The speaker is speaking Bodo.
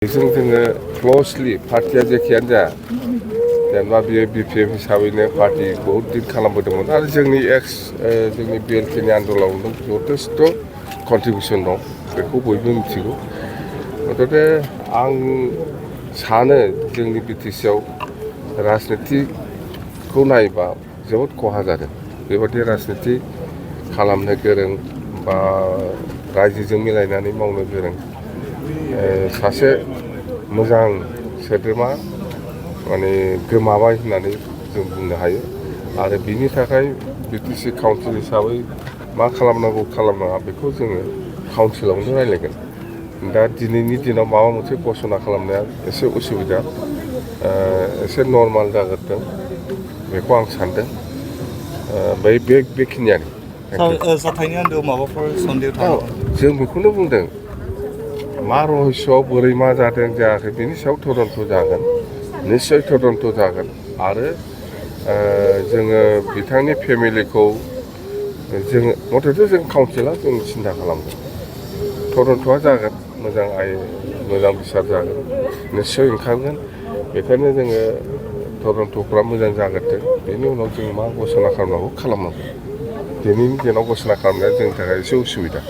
जोङो क्ल'सलि पार्टिया जेखियानो जा जेनेबा बियो BPM हिसाबैनो पार्टि बहुद दिन खालामबोदोंमोन आरो जोंनि BLPनि आन्दोलनाव जथेस्थ' कन्ट्रिबिउसन दं बेखौ बयबो मिथिगौ। मुथते आं सानो जोंनि BTCआव राजनितिखौ नायोबा जोबोद खहा जादों। बेबादि राजनिति खालामनो गोरों बा रायजोजों मिलायनानै मावनो गोरों सासे मोजां सोद्रोमा माने गोमाबाय होननानै जों बुंनो हायो आरो बिनि थाखाय BTC काउन्सिल हिसाबै मा खालामनांगौ खालामनाङा बेखौ जोङो काउन्सिलावनो रायलायगोन। दा दिनैनि दिनाव माबा मोनसे घोषणा खालामनाया एसे उसुबिदा एसे नर्माल जागोरदों बेखौ आं सानदों। बेखिनियानो। जाथायनि आन्दोआव माबाफोर सन्देह दं? जों बेखौनो बुंदों मा रहस्यआव बोरै मा जादों जायाखै बेनि सायाव तदन्त जागोन, निस्सय तदन्त जागोन आरो जोङो बिथांनि फेमिलिखौ जोङो मथथे जों काउन्सिला जों सिन्था खालामगोन। तदन्तआ जागोन, मोजां बिसार जागोन, निस्सय ओंखारगोन। बेखायनो जोङो तदन्तफ्रा मोजां जागोरथों बेनि उनाव जों मा घोषणा खालामनांगौ खालामनांगोन। दिनैनि दिनाव घोषणा खालामनाया जोंनि थाखाय एसे उसुबिदा।